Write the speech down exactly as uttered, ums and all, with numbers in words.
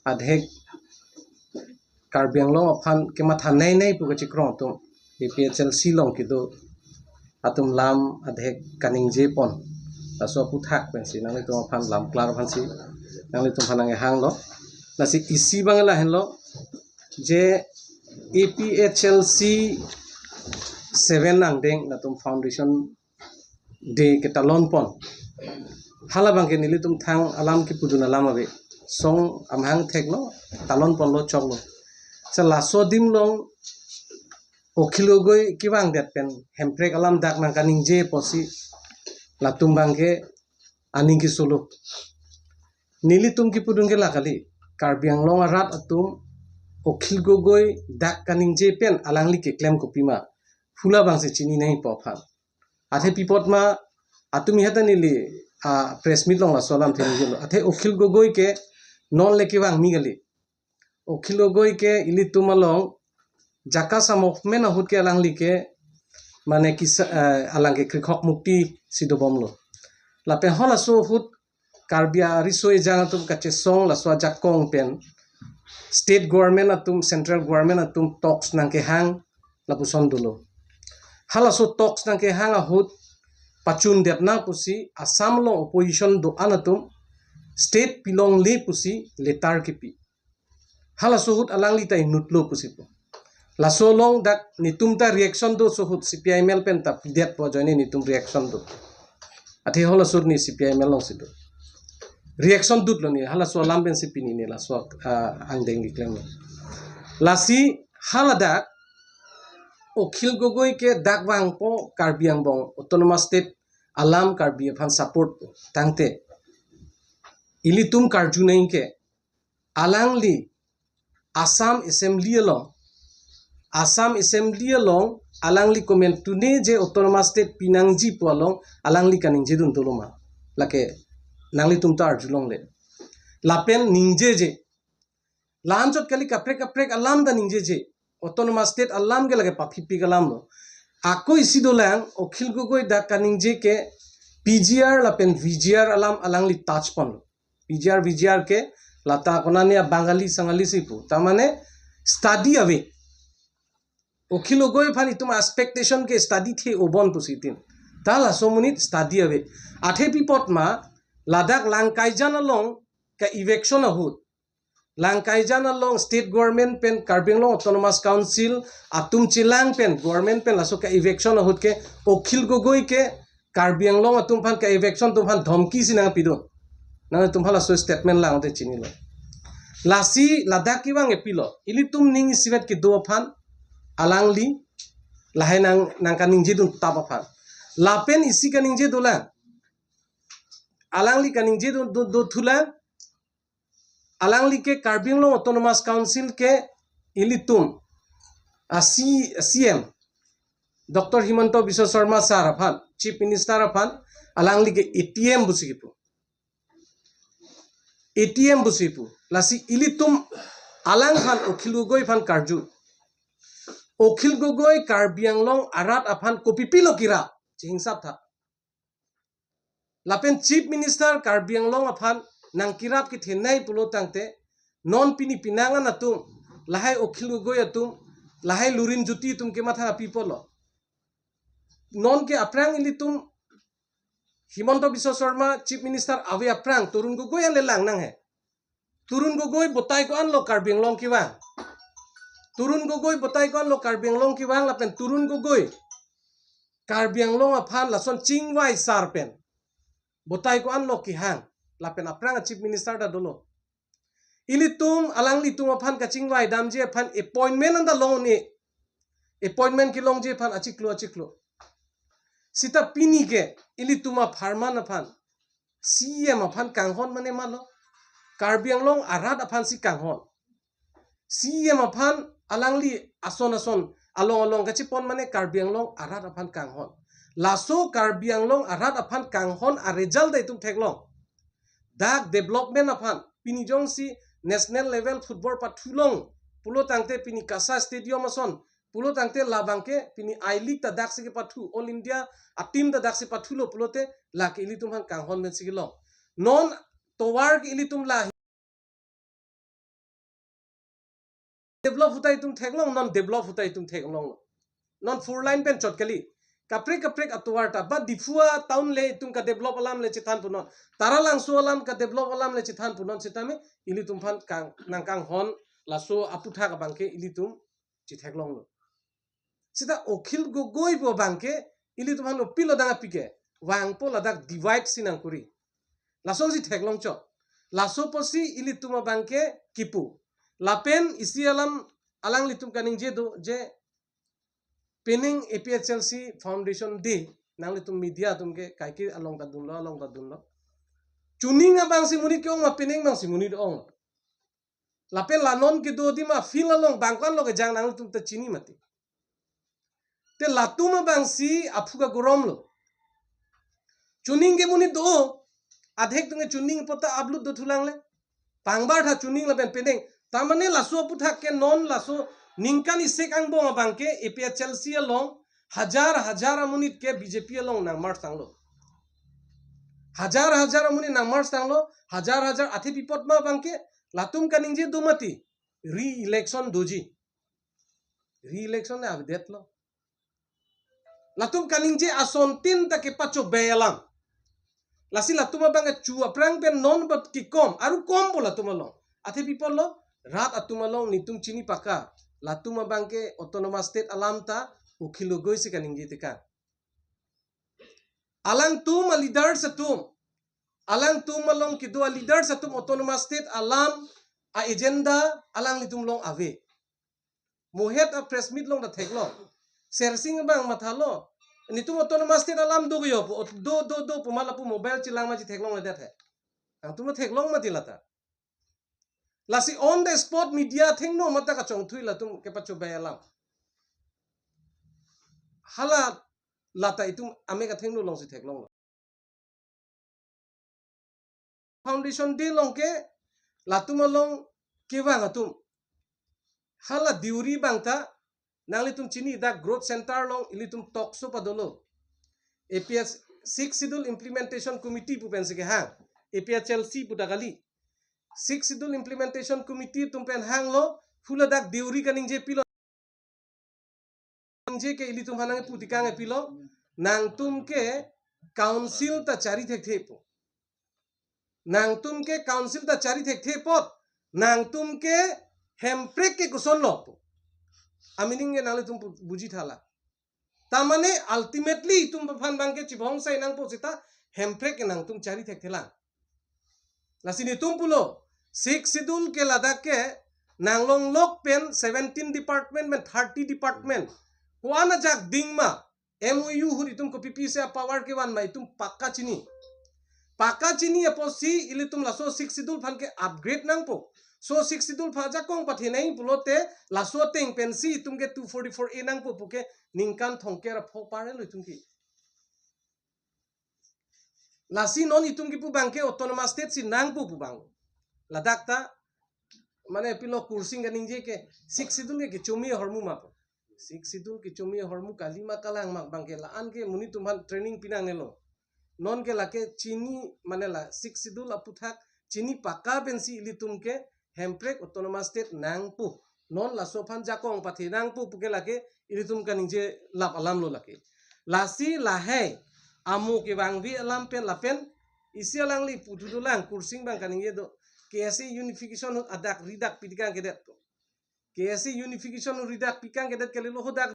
adhek Karbi Anglong aphan kematha nei nei pu kachikrong atum A P H L C along kedo atum lam adhek kaningje pon. Laso aphuthak pensi nanglitum aphan lam klar aphansi nanglitum aphan nanghanglo. Lasi isi abang lahenlo je A P H L C seven angdeng latum foundation day ketalon pon. Hala abangke nelitum thang alam kepudun alam ave. Song amahang theklo, talon ponlo choklo. Sa laso adim along Akhil Gogoi kevangdet pen Hemprek alam dak nangkaningje pusi latum abangke aning kesolo. Nelitum kepudun ke la kali. Karbi Anglong arat atum Akhil Gogoi dak kaningje pen alangli keklem kopima, hala abangsi chini nangji pu aphan. Athe pi apot ma atum ihat neli, ah, press meet along laso alam thengilo. Athe Akhil Gogoi ke non le kevangme kali. Akhil Gogoi ke ilitum along JACAS a-movement ahut ke alangli ke mane kisa, eh, alang ke krikhok mukti si dobomlo. Lapen halaso ahut Karbi ariso ejang atum kachesong laso ajakong pen state government atum, central government atum talks nangkehang lapuson dolo. Halaso talks nangkehang ahut pachundet nang pusi Assam along opposition do-an atum state pilongle pusi letter kepi. Halaso ahut alangli ta inutlo pusi pu. Laso along dak netum ta reaction do, laso ahut C P I M L pen ta pidet pu ajoine netum reaction do. Athe halaso ahut ne C P I M L alongsi do. Reaction dotlo ne, halaso alam pensi pini ne laso, ah, angdeng keklemlo. Lasi haladak Akhil Gogoi ke dak vangpo Karbi angbong Autonomous State alam Karbi aphan support tangte ilitum karju nangji ke alangli Assam Assembly along, Assam Assembly along alangli komantu ne je Autonomous State pinangji pu along alangli kaningjedun dolo ma. Lake nanglitum ta arjulongle. Lapen ningjeje. La-anchot kali, kaprek kaprek alam ta ningjeje. Autonomous State alam ke lake paphipik alam lo. Ako isi dolang, Akhil Gogoi dak kaningje ke P G R lapen V G R alam alangli touch ponlo. P G R, V G R ke lata konane a-Bangali Sangali si pu. Ta mane study ave. Akhil Gogoi aphan itum expectation ke study the obon pusi tin. Ta laso amonit study ave. Athe pi apot ma ladak Langkaijan along ka-eviction ahut, Langkaijan along state government pen Karbi Anglong Autonomous Council atum chelang pen government pen laso ka-eviction ahut ke Akhil Gogoi ke Karbi Anglong atum aphan ka-eviction atum aphan dhomki si nangpidun. Nangtum aphan laso statement lang te chinilo. Lasi ladak kevang epilo. Ilitum ning isivet kedo aphan alangli lahai nang, nangkaningjedun tap aphan. Lapen isi kaningje dolang. Alangli kaningjedun do, do thulang. Alangli ke Karbi Anglong Autonomous Council ke ilitum a C, C M Doctor Himanta Biswa Sarma sir aphan, Chief Minister aphan, alangli ke A T M pusi kipu. A T M pusi pu. Lasi ilitum alangphan Akhil Gogoi aphan karju. Akhil Gogoi Karbi Anglong arat aphan kopipilo kirap. Chihingsap tha. Lapen Chief Minister Karbi Anglong aphan nangkirap kethenei pulo tangte, non pini penang an atum, lahai Akhil Gogoi atum, lahai Lurinjyoti atum kematha api pulo. Non ke aphrang ilitum Himanta Biswa Sarma Chief Minister ave aphrang Tarun Gogoi an le lang nanghe. Tarun Gogoi batai ko-an lo Karbi Anglong kevang. Tarun Gogoi batai ko-an lo Karbi Anglong kevang lapen Tarun Gogoi Karbi Anglong aphan lason chingvai sar pen batai ko-an lo kehang lapen aphrang a Chief Minister ta dolo. Ilitum alanglitum aphan kachingvai damji aphan appointment anta long-un-e. Appointment kelongji aphan achiklo achiklo. Seta pini ke ilitum apharman aphan C E M aphan kanghon mane malo. Karbi Anglong arat aphan si kanghon. C E M aphan alangli ason ason along along kachepon mane Karbi Anglong arat aphan kanghon. Laso Karbi Anglong arat aphan kanghon a-result ta itum theklong. Dak development aphan pini jongsi national level football pathulong pulo tangte pini KASA Stadium ason pulo tangte labang ke pini I-League ta daksi kepathu, All India a-team ta daksi pathulo pulote lake ilitum aphan kanghon pensi kelong. Non tovar ke ilitum la Develop ahut ta itum theklong, non develop ahut ta itum theklonglo. Non four lane pen chot kali. Kaprek kaprek atovar ta, ba Diphu atown le itum ka develop alam le chethan punon. Taralangso alam ka develop alam le chethan punon sitame ilitum aphan kang, nangkanghon laso aputhak abangke ilitum chetheklonglo. Sita Akhil Gogoi pu abangke ilitum aphan opilo dang apike. Vangpo ladak divide si nangkuri. Laso si theklong chot. Laso pusi ilitum abangke kipu. Lapen isi alam alanglitum kaningje do je pining A P H L C Foundation Day nanglitum media atum ke kaike along ta dunlo, along ta dunlo. Chuning abang si monit ke-ong ma pining abang si monit ong. Lapen la non kedo adim a field along bangkon lo kejang nanglitum ta chini mati. Te latum abangsi aphu kagorom lo. Chuning ke monit do, adhek atum ke chuning apot ta upload do thulang le. Pangbar tha chuning lapen pining. Tamane laso aputhak ke non laso ningkan isi angbong abangke A P H L C along hajar hajar amonit ke B J P along nang march tanglo. Hajar hajar amonit nang march tanglo, hajar hajar athe pi apot ma abangke latum kaningje do mati. Re-election doji. Re-election le avedetlo. Latum kaningje asontin ta kepachobei alam. Lasi latum abang kechu aphrang pen non bat kikom, aru kompo latum along. Athe pi apotlo, rat atum along netum chini paka. Latum abangke autonomous state alam ta Akhil Gogoi si kaningje tekang. Alangtum a leaders atum. Alangtum along kedo a leaders atum autonomous state alam a agenda alanglitum along ave. Mohet a press meet along ta theklong. Sersing abang mathalo. Netum autonomous state alam do yo pu, do, do, do pu ma lapu mobile chelang ma chetheklongledet he. Nangtum theklong mati lata. Lasi on the spot media athengno mata kachongthui latum kepachobei alam. Hala lata itum amek athengno along si theklonglo. Foundation Day along ke latum along kevang atum. Hala Deuri abang ta nanglitum chini dak Growth Center along ilitum talk show padolo. A P H Sixth Schedule Implementation Committee pu pensi kehang. A P H L C pu ta kali. Sixth Schedule Implementation Committee atum pen hanglo, hula dak Deuri kaningje pilo. Ningje ke ilitum aphan nangpu tekang pilo, nangtum ke council ta chari thekthe pu. Nangtum ke council ta chari thekthe apot, nangtum ke Hemprek ke kosonlo pu. Amining ke nanglitum pu-, buji tha la. Tamane ultimately itum aphan abangke chibong sai nangpo sita Hemprek ke nangtum chari thekthelang. Lasi netum pulo, Sixth Schedule ke ladak ke nanglonglok pen seventeen department pen thirty department. Ko-an ajak ding ma, M O U ahut itum kopi pisi a power kevan ma itum paka chini. Paka chini apotsi ilitum laso Sixth Schedule aphan ke upgrade nangpo. So Sixth Schedule aphan ajakong pathenei pulote laso ateng pensi itum ke two forty-four A nangpo puke ningkan thomkep ra pho parlo itum ke. Lasi non itum kipu abangke autonomous state si nangpo pu abang. Ladak ta, mane pilo Kursing kaningje ke Sixth Schedule ke kechomi ahormu ma pu. Sixth Schedule kechomi ahormu kali ma kalang ma abangke la-an ke monit atum aphan training pi nangnelo. Non ke lake chini mane la Sixth Schedule aputhak chini paka pensi ilitum ke Hemprek autonomous state nangpo. Non laso aphan ajakong pathe nangpo puke lake ilitum kaningje lap alam lo lake. Lasi lahai amo kevangve alam pen lapen isi alangli puthu dolang Kursing abang kaningje do. K S A unification ahut adak ridak pi tekang kedet to. K S A unification ahut ridak pi tekang kedet kalilo hadak